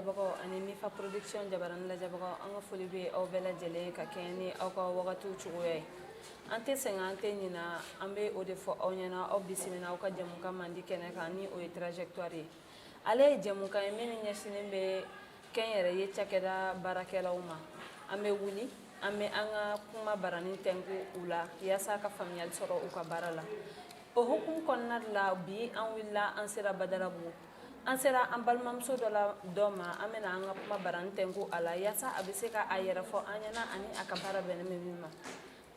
lajɛbagaw ani Mifa Production jabarani lajɛbagaw, an ka foli bɛ aw bɛɛ lajɛlen ka kɛɲɛ ni aw ka wagatiw cogoya ye. An tɛ sɛgɛn, an tɛ ɲina, an bɛ o de fɔ aw ɲɛna. Aw bisimila aw ka jɛmukan mandi kɛnɛ kan, ni o ye Trajectoire ye. Ale ye jɛmukan ye min ɲɛsinnen bɛ kɛnyɛrɛye cakɛda baarakɛlaw ma. An bɛ wuli, an bɛ an ka kuma barani tɛnku u la yaasa ka faamuyali sɔrɔ u ka baara la. O hukumu kɔnɔna de la, bi an wulila, an sera Badalabugu, an sera an balimamuso dɔ la dɔ ma. An bɛna an ka kuma barani tɛnku a la yaasa a bɛ se ka a yɛrɛ fɔ an ɲɛna ani a ka baara bɛnnen bɛ min ma.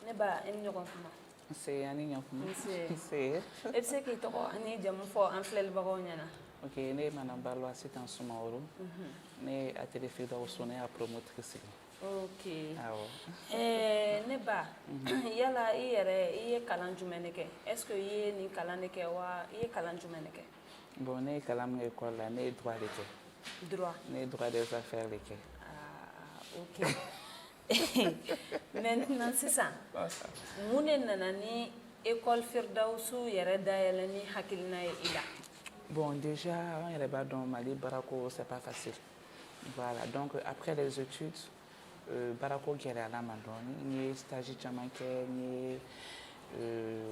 Ne ba, i ni ɲɔgɔn kuma. Nse, ani ɲɔgɔn. Nse. Nse. E bɛ se k'i tɔgɔ ani jamu fɔ an filɛlibagaw ɲɛna? Ok, ne ye Madame Ballo Asitan Sumaworo. Ne ye Atelier Firdaus, ne y'a promotrice ye. Ok. Awɔ. Ne ba, yala i yɛrɛ, i ye kalan jumɛn de kɛ? Est ce que i ye nin kalan de kɛ wa, i ye kalan jumɛn de kɛ? Bon, ne ye kalan min kɛ école la, ne ye droit de kɛ. Droit? Ne ye droit des affaires de kɛ. Ah, ok. Maintenant sisan, mun de nana ni école Firdausu yɛrɛ dayɛlɛ ni hakilina ye i la? Bon, déjà, an yɛrɛ b'a dɔn, Mali baarako, c'est pas facile. Voilà, donc après les études, baarako gɛlɛyara ma dɔɔni. N ye stage caman kɛ, n ye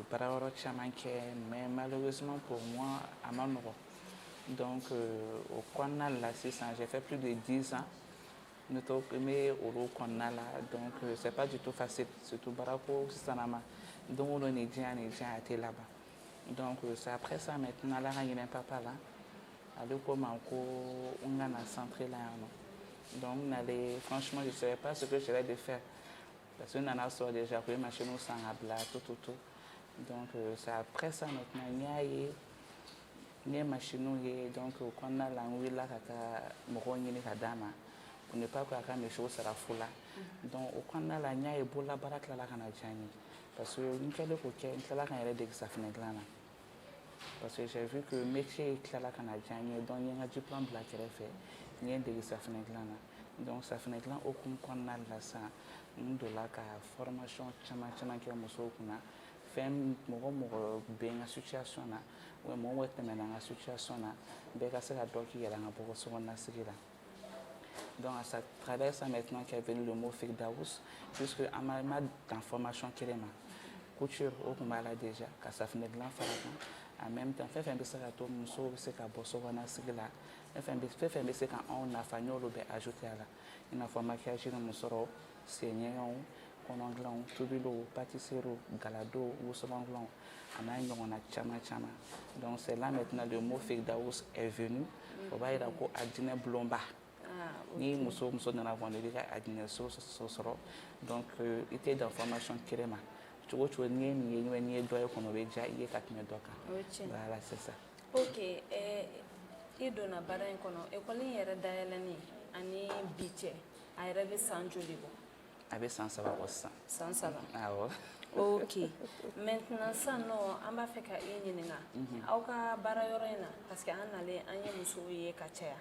baara yɔrɔ caman kɛ, mais malheureusement pour moi, a ma nɔgɔn. Donc o kɔnɔna la sisan, j'ai fait plus de 10 ans n bɛ to n bɛ olu kɔnɔna la. Donc c'est pas du tout facile, surtout baarako sisan ma, don o don nin diyan nin diyan, a tɛ laban. Donc c'est après ça maintenant, Ala ka hinɛ papa la, ale ko ma ko n ka na centre la yan nɔ. Donc n nalen, franchement, je savais pas ce que j'allais de faire, parce que n nana sɔrɔ déjà u ye machine san ka bila, tout tout tout. Donc c'est après ça maintenant, n y'a ye, n ye machine ye. Donc o kɔnɔna la, n wulila ka taa mɔgɔw ɲini ka d'a ma pour ne pas que a ka misiw sara fu la. Donc o kɔnɔna la, n y'a ye bololabaara tilala ka na diya n ye, parce que n kɛlen k'o kɛ, n tilala ka n yɛrɛ dege safunɛ dilan na, parce que j'ai vu que métier tilala ka na diya n ye. Donc n ye n ka diplôme bila kɛrɛfɛ, n ye n dege safunɛ dilan na. Donc safunɛ dilan hukumu kɔnɔna la sisan, n donna ka formation caman caman kɛ musow kunna. Fɛn mɔgɔ mɔgɔ bɛ n ka situation na, ou bien mɔgɔ mɔgɔ tɛmɛna n ka situation na, bɛɛ ka se ka dɔ k'i yɛrɛ ka bɔ sokɔnɔna sigi la. Donc à travers ça maintenant qu'est venu le mot Firdaus, puisque an ma dan formation kelen ma. Couture, o tun b'a la déjà, ka safunɛ dilan fara kan en même temps. Fɛn fɛn bɛ se ka to musow bɛ se ka bɔ sokɔnɔna sigi la, fɛn fɛn bɛ se ka anw nafa, n y'olu bɛɛ ajouter a la, i n'a fɔ maquillage ni musɔrɔ, sen ɲɛgɛnw, kɔnɔ dilanw, tobiliw, pâtisserie, galadow, wusulan dilanw, a n'a ɲɔgɔnna caman caman. Donc c'est là maintenant le mot Firdaus est venu. O b'a yira ko alijinɛ bulonba. Ni muso muso nana kɔni, i b'i ka alijinɛ so sɔrɔ. Donc i tɛ dan formation kelen ma. Cogo o cogo, n'i ye nin ye, n'i ye dɔ ye kɔnɔ, o bɛ diya i ye ka tɛmɛ dɔ kan. Voilà, c'est ça. Ok, i donna baara in kɔnɔ, école in yɛrɛ dayɛlɛnni ani bi cɛ, a yɛrɛ bɛ san joli bɔ? A bɛ san 3 bɔ sisan. San 3? Awɔ. Ok, maintenant sisan nɔ, an b'a fɛ ka i ɲininka aw ka baara yɔrɔ in na, parce que an nalen, an ye musow ye ka caya,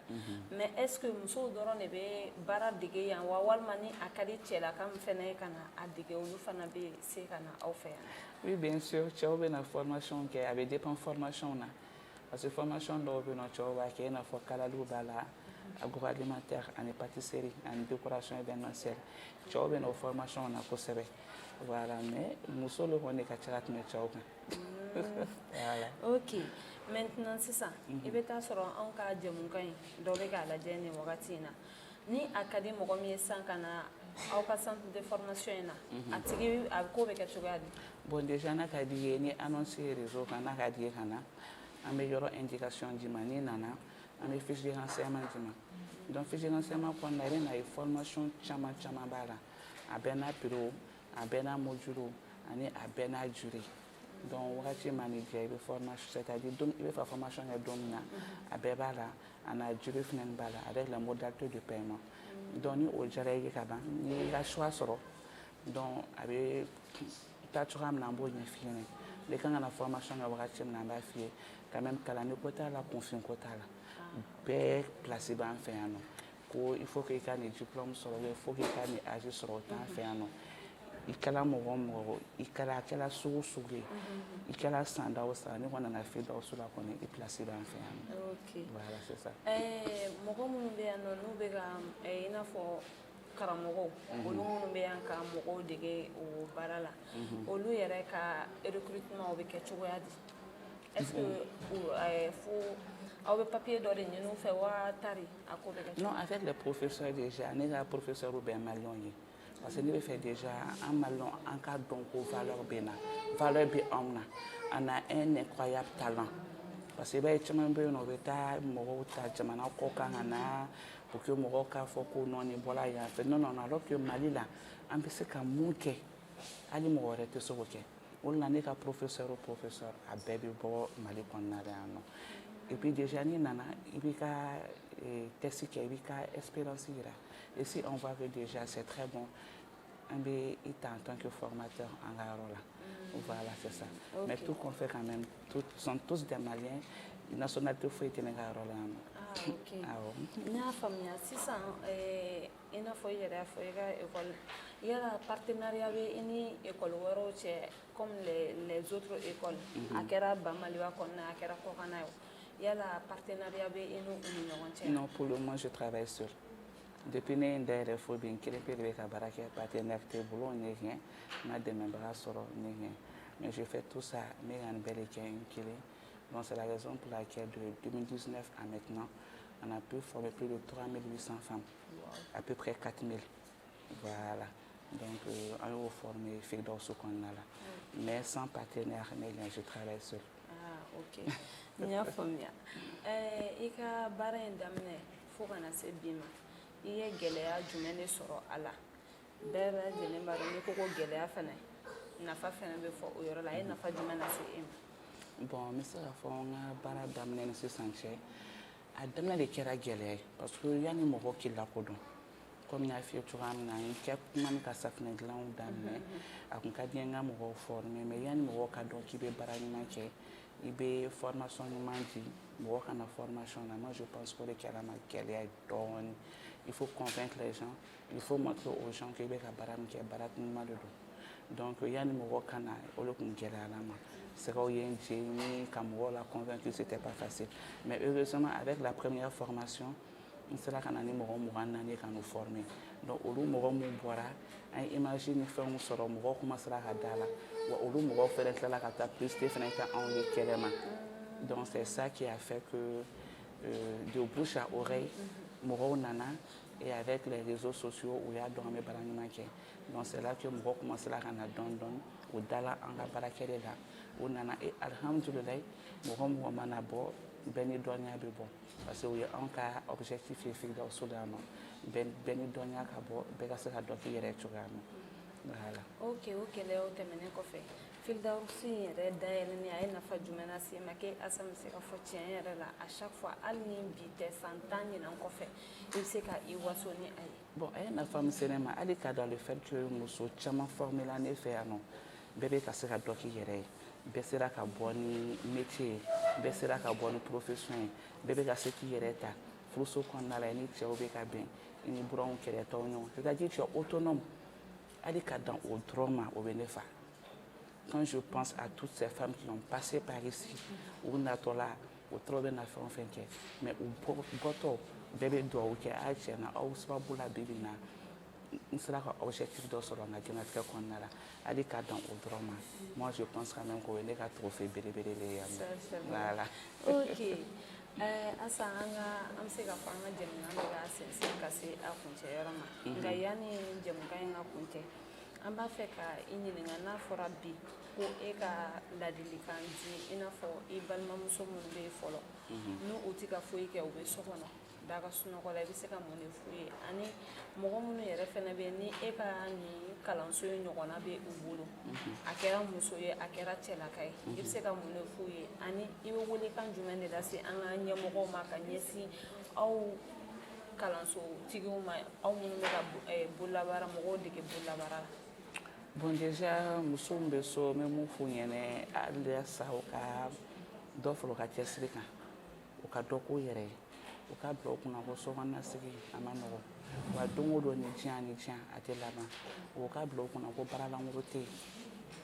mais est ce que musow dɔrɔn de bɛ baara dege yan wa, walima ni a ka di cɛlaka min fana ye ka na a dege, olu fana bɛ se ka na aw fɛ yan? Oui, bien sûr, cɛw bɛ na formation kɛ. A bɛ dépend formation na, parce que formation dɔw bɛ yen nɔ, cɛw b'a kɛ, i n'a fɔ kalaliw b'a la, agroalimentaire ani pâtisserie ani décoration événementielle. Cɛw bɛ na o formation na kosɛbɛ. Voilà, mais muso le kɔni ka ca ka tɛmɛ cɛw kan. Voilà. Ok, maintenant sisan, i bɛ taa sɔrɔ anw ka jɛmukan in dɔ bɛ k'a lajɛ nin wagati in na. Ni a ka di mɔgɔ min ye sisan ka na aw ka centre de formation in na, a tigi a ko bɛ kɛ cogoya di? Bon, déjà, n'a ka di ye, ni annonce ye réseau kan, n'a ka di ye ka na, an bɛ yɔrɔ indication d'i ma. N'i nana, an bɛ fiche de renseignement d'i ma. Donc fiche de renseignement kɔnɔna, i bɛ na ye formation caman caman b'a la, a bɛɛ n'a prix, a bɛɛ n'a module ani a bɛɛ n'a durée. Donc wagati mana diya, i bɛ formation, c'est à dire don i bɛ fɛ formation kɛ don min na, a bɛɛ b'a la, a n'a durée fana b'a la, avec la modalité de paiement. Donc ni o diyara i ye ka ban, n'i y'i ka choix sɔrɔ, donc a bɛ taa cogoya min na, an b'o ɲɛf'i ɲɛna. N'i kan ka na formation kɛ wagati min na, an b'a f'i ye. Quand même, kalanden ko t'a la, kunfin ko t'a la, bɛɛ place b'an fɛ yan nɔ. Ko il faut que i ka nin diplôme sɔrɔ, ou il faut que i ka nin âge sɔrɔ, o t'an fɛ yan nɔ. I kɛla mɔgɔ o mɔgɔ, i kɛra a kɛla sugu o sugu ye, i kɛra san da o san, n'i kɔni nana Firdausi la kɔni, i place b'an fɛ yan nɔ. Ok. Voilà, c'est ça. Mɔgɔ minnu bɛ yan nɔ, n'u bɛ ka i n'a fɔ karamɔgɔw, olu minnu bɛ yan ka mɔgɔw dege o baara la, olu yɛrɛ ka recrutement, o bɛ kɛ cogoya di? Est ce que fo aw bɛ papier dɔ de ɲini u fɛ wa, tari a ko bɛ kɛ? Non, avec les professeurs déjà, ne ka professeur bɛɛ malien ye, parce que ne bɛ fɛ déjà an malien, an ka dɔn ko valeur bɛ na, valeur bɛ anw na, on a un incroyable talent. Parce que i b'a ye, caman bɛ yen nɔ, u bɛ taa mɔgɔw ta jamana kɔ kan ka na pour que mɔgɔw k'a fɔ ko non, nin bɔra yan fɛ. Non, non non, alors que Mali la, an bɛ se ka mun kɛ, hali mɔgɔ wɛrɛ tɛ se k'o kɛ. O de la, ne ka professeur o professeur, a bɛɛ bɛ bɔ Mali kɔnɔna la yan nɔ. Et puis déjà, n'i nana, i b'i ka test kɛ, i b'i ka expérience yira, et si on voit que déjà c'est très bon, an bɛ i ta en tant que formateur an ka yɔrɔ la. Voilà, c'est ça. Mais tout qu'on fait quand même, tout, sont tous des Maliens, nationalité foyi tɛ ne ka yɔrɔ la yan nɔ. Ah, ok. Awɔ. N y'a faamuya. Sisan, i n'a fɔ i yɛrɛ y'a fɔ, i ka école, yala partenariat bɛ i ni école wɛrɛw cɛ, comme les autres écoles, a kɛra Bamaliba kɔnɔna, a kɛra kɔkanna ye o, yala partenariat bɛ i n'u ni ɲɔgɔn cɛ? Non, pour le moment, je travaille seul. Depuis ne ye n dayɛlɛ fo bi, n kelen pe de bɛ ka baara kɛ. Partenaire tɛ bolo, n ye rien, n ma dɛmɛbaga sɔrɔ, n ye rien. Mais je fais tout ça, n bɛ ka nin bɛɛ de kɛ n kelen. Donc c'est la raison pour laquelle de 2019 à maintenant, on a pu former plus de 3800 femmes, à peu près 4000. Voilà. Donc an y'o former Firdawsi kɔnɔna la. Mais sans partenaire, ne rien, je travaille seul. Ah, ok, n y'a faamuya. I ka baara in daminɛ fo ka na se bi ma, i ye gɛlɛya jumɛn de sɔrɔ a la? Bɛɛ lajɛlen b'a dɔn, n'i ko ko gɛlɛya fana, nafa fana bɛ fɔ o yɔrɔ la. A ye nafa jumɛn lase e ma? Bon, n bɛ se k'a fɔ, n ka baara daminɛ ni sisan cɛ, a daminɛ de kɛra gɛlɛya ye, parce que yanni mɔgɔw k'i lakodɔn, komi n y'a f'i ye cogoya min na, n kɛ kuma min ka safunɛ dilanw daminɛ, a kun ka di n ye n ka mɔgɔw former, mais yanni mɔgɔw ka dɔn k'i bɛ baara ɲuman kɛ, i bɛ formation ɲuman di, mɔgɔ ka na formation na. Moi, je pense que o de kɛra ma gɛlɛya ye dɔɔni. Il faut convaincre les gens, il faut montrer aux gens que i bɛ ka baara min kɛ, baara ɲuman de don. Donc yanni mɔgɔ ka na, o de kun gɛlɛyara n ma. Sɛgɛw ye n jeni ka mɔgɔw la convaincre, c'était pas facile. Mais heureusement, avec la première formation, n sera ka na ni mɔgɔ 24 ka n'u former. Donc olu mɔgɔ mun bɔra, an ye image ni fɛnw sɔrɔ, mɔgɔw commencera ka da la wa. Olu mɔgɔw fɛnɛ tilala ka taa publicité fɛnɛ kɛ anw ye kɛnɛ ma. Donc c'est ça qui a fait que de bouche à oreille, mɔgɔw nana, et avec les réseaux sociaux, u y'a dɔn an bɛ baara ɲuman kɛ. Donc c'est là que mɔgɔw commencera ka na dɔɔni dɔɔni, u dala an ka baarakɛ de la, u nana. Et alhamdulilayi, mɔgɔ mɔgɔ mana bɔ, bɛɛ ni dɔnniya bɛ bɔ, parce que o ye anw ka objectif ye Firdawsi la yan nɔ. Bɛɛ ni dɔnniya ka bɔ, bɛɛ ka se ka dɔ k'i yɛrɛ ye cogoya min na. Voilà. Ok, o gɛlɛyaw tɛmɛnen kɔfɛ, Firdawsi in yɛrɛ dayɛlɛnni, a ye nafa jumɛn lase i ma k'e Asa bɛ se ka fɔ tiɲɛ yɛrɛ la, à chaque fois, hali ni bi tɛ, san 10 ɲinan kɔfɛ, i bɛ se ka i waso ni a ye? Bon, a ye nafa min se ne ma, hali ka dans le fait que muso caman formé la ne fɛ yan nɔ, bɛɛ bɛ ka se ka dɔ k'i yɛrɛ ye, bɛɛ sera ka bɔ ni métier ye, bɛɛ sera ka bɔ ni profession ye, bɛɛ bɛ ka se k'i yɛrɛ ta furuso kɔnɔna la, i ni cɛw bɛ ka bɛn, i ni buranw kɛlɛ t'aw ɲɔgɔn, c'est-à-dire tu es autonome. Hali ka dan o dɔrɔn ma, o bɛ ne fa. Quand je pense à toutes ces femmes qui ont passé par ici, u natɔla, u tɔrɔ bɛ na fɛn o fɛn kɛ, mais u bɔtɔ, bɛɛ bɛ dugawu kɛ: a tiɲɛna, aw sababu la, bi bi in na, n sera ka objectif dɔ sɔrɔ n ka diɲɛlatigɛ kɔnɔna la. Hali ka dan o dɔrɔn ma, moi je pense quand même k'o ye ne ka trophée belebele de ye yan nɔ. Voilà. Ok, Asa, an ka an bɛ se k'a fɔ an ka jɛmukan bɛ ka sinsin ka se a kuncɛ yɔrɔ ma. Nka yanni jɛmukan in ka kuncɛ, an b'a fɛ ka i ɲininka, n'a fɔra bi ko e ka ladilikan di, i n'a fɔ i balimamuso minnu bɛ yen fɔlɔ, n'u u tɛ ka foyi kɛ, u bɛ so kɔnɔ da ka sunɔgɔ la, i bɛ se ka mun de f'u ye? Ani mɔgɔ minnu yɛrɛ fɛnɛ bɛ yen, ni e ka nin kalanso in ɲɔgɔnna bɛ u bolo, a kɛra muso ye, a kɛra cɛlaka ye, i bɛ se ka mun de f'u ye? Ani i bɛ welekan jumɛn de lase an ka ɲɛmɔgɔw ma ka ɲɛsin aw kalansotigiw ma, aw minnu bɛ ka bololabaara, mɔgɔw dege bololabaara la? Bon, déjà, muso min bɛ so, n bɛ mun f'u ɲɛnɛ, hali sa u ka dɔ fara u ka cɛsiri kan, u ka dɔ k'u yɛrɛ ye, u ka bila u kunna ko sokɔnɔna sigi a ma nɔgɔn wa, don o don ni diɲɛ ni diɲɛ a tɛ laban. U ka bila u kunna ko baara lankolon tɛ yen,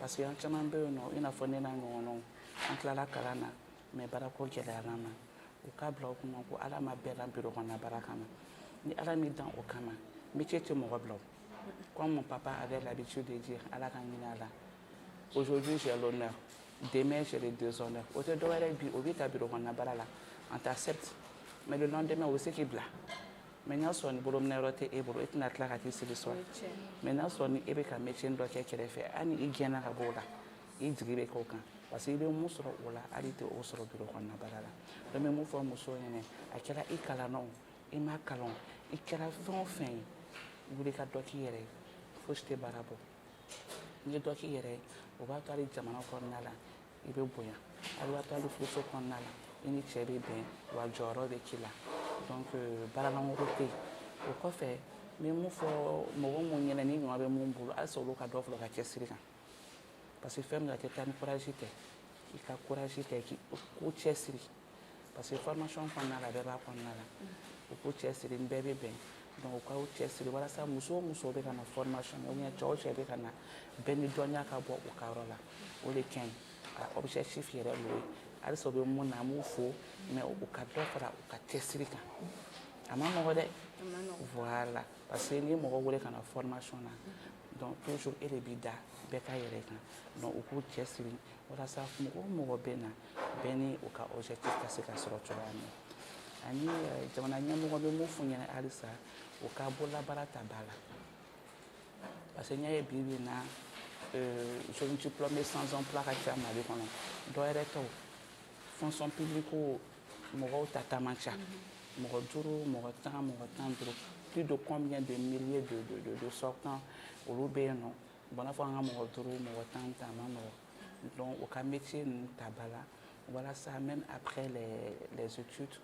parce que an caman bɛ yen nɔ, i n'a fɔ ne n'a ɲɔgɔnnaw, an tilala kalan na, mais baarako gɛlɛyara an ma. U ka bila u kunna ko Ala ma bɛɛ la bureau kɔnɔna baara kama. Ni Ala m'i dan o kama, métier tɛ mɔgɔ bila o. Comme mon papa avait l'habitude de dire, Ala ka hinɛ a la, aujourd'hui j'ai l'honneur, demain j'ai le déshonneur. O tɛ dɔwɛrɛ, bi o b'i ta bureau kɔnɔna baara la, on t'accepte, mais le lendemain o bɛ se k'i bila. Mais n'a sɔrɔ ni bolominɛyɔrɔ tɛ e bolo, e tɛna tila ka t'i sigi so. Mais n'a sɔrɔ ni e bɛ ka métier dɔ kɛ kɛrɛfɛ, hali ni i gɛnna ka bɔ o la, i jigi bɛ kɛ o kan, parce que i bɛ mun sɔrɔ o la, hali i tɛ o sɔrɔ bureau kɔnɔna baara la. Donc n bɛ mun fɔ musow ɲɛna, a kɛra i kalanna o, i ma kalan o, i kɛra fɛn o fɛn ye, wuli ka dɔ k'i yɛrɛ ye. Fosi tɛ baara bɔ. N'i ye dɔ k'i yɛrɛ ye, o b'a to hali jamana kɔnɔna la i bɛ bonya, hali b'a to hali furuso kɔnɔna la i ni cɛ bɛ bɛn, wa jɔyɔrɔ bɛ k'i la. Donc baaralankolon tɛ yen. O kɔfɛ, n bɛ mun fɔ mɔgɔ mun ɲɛna, ni ɲuman bɛ mun bolo, halisa olu ka dɔ fara u ka cɛsiri kan, parce que fɛn min a tɛ taa ni courage tɛ, i ka courage tɛ, k'i k'u cɛsiri, parce que formation kɔnɔna la, bɛɛ b'a kɔnɔna la, u k'u cɛsiri, n bɛɛ bɛ bɛn. Donc u k'aw cɛsiri walasa muso o muso bɛ ka na formation ou bien cɛ o cɛ bɛ ka na, bɛɛ ni dɔnniya ka bɔ u ka yɔrɔ la. O de ka ɲi. A objectif yɛrɛ l'o ye. Halisa u bɛ mun na, an b'u fo, mais u ka dɔ fara u ka cɛsiri kan. A ma nɔgɔ dɛ. Voilà, parce que n'i ye mɔgɔ wele ka na formation na, donc toujours e de b'i da bɛɛ ka yɛrɛ kan. Donc u k'u cɛsiri walasa mɔgɔ o mɔgɔ bɛ na, bɛɛ ni u ka objectif ka se ka sɔrɔ cogoya min na. Ani jamana ɲɛmɔgɔ bɛ mun f'u ɲɛna, halisa u ka bololabaara ta ba la, parce que n'i y'a ye bi bi in na, jeunes diplômés sans emploi ka ca Mali kɔnɔ, dɔ wɛrɛ tɛ o, fonction publique mɔgɔw tata man ca, mɔgɔ 5, mɔgɔ 10, mɔgɔ 15, plus de combien de milliers de sortants olu bɛ yen nɔ. Bon, n'a fɔ an ka mɔgɔ 5, mɔgɔ 10 ta, a ma nɔgɔn. Donc u ka métier ninnu ta ba la, walasa même après les études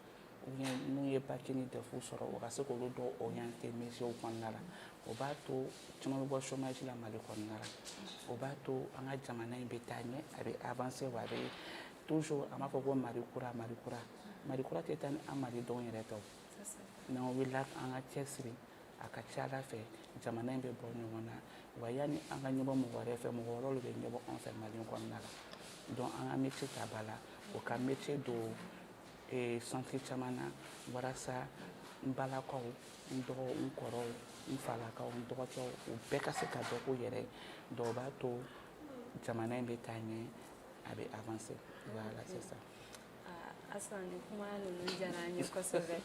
ou bien mun ye bac ni DEF sɔrɔ, u ka se k'olu dɔw orienter métier kɔnɔna la. O b'a to caman bɛ bɔ chômage la Mali kɔnɔna la, o b'a to an ka jamana in bɛ taa ɲɛ, a bɛ avancer, wa a bɛ toujours, an b'a fɔ ko Mali kura, Mali kura, Mali kura tɛ taa ni an malidenw yɛrɛ tɛ o. N'an wulila an ka cɛsiri, a ka ca Ala fɛ jamana in bɛ bɔ ɲɔgɔn na. Wa yanni an ka ɲɛbɔ mɔgɔ wɛrɛ fɛ, mɔgɔ wɛrɛw de bɛ ɲɛbɔ anw fɛ Mali kɔnɔna la. Donc an ka métier ta ba la, o ka métier don centre caman na, walasa n balakaw, n dɔgɔw, n kɔrɔw, n falakaw, n dɔgɔkɛw, u bɛɛ ka se ka dɔ k'u yɛrɛ ye. Donc o b'a to jamana in bɛ taa ɲɛ, a bɛ avancer. Voilà, c'est ça. Asan, ni kuma ninnu diyara an ye kosɛbɛ.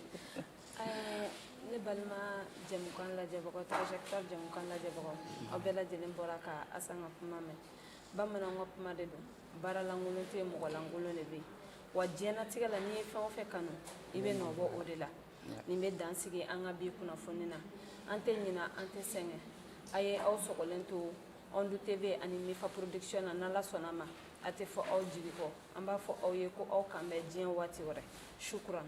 Ne balima jɛmukan lajɛbagaw, Trajectoire jɛmukan lajɛbagaw, aw bɛɛ lajɛlen bɔra ka Asan ka kuma mɛn. Bamananw ka kuma de don, baara lankolon tɛ yen, mɔgɔ lankolon de bɛ yen. Wa diɲɛlatigɛ la, n'i ye fɛn o fɛn kanu, i bɛ nɔ bɔ o de la. Nin bɛ dan sigi an ka bi kunnafoni na. An tɛ ɲina, an tɛ sɛgɛn. A ye aw sɔgɔlen to Ondu TV ani Mifa Production na. N'Ala sɔnna ma, a tɛ fɔ aw jigi kɔ. An b'a fɔ aw ye ko aw kan bɛn diɲɛ waati wɛrɛ. Shukran.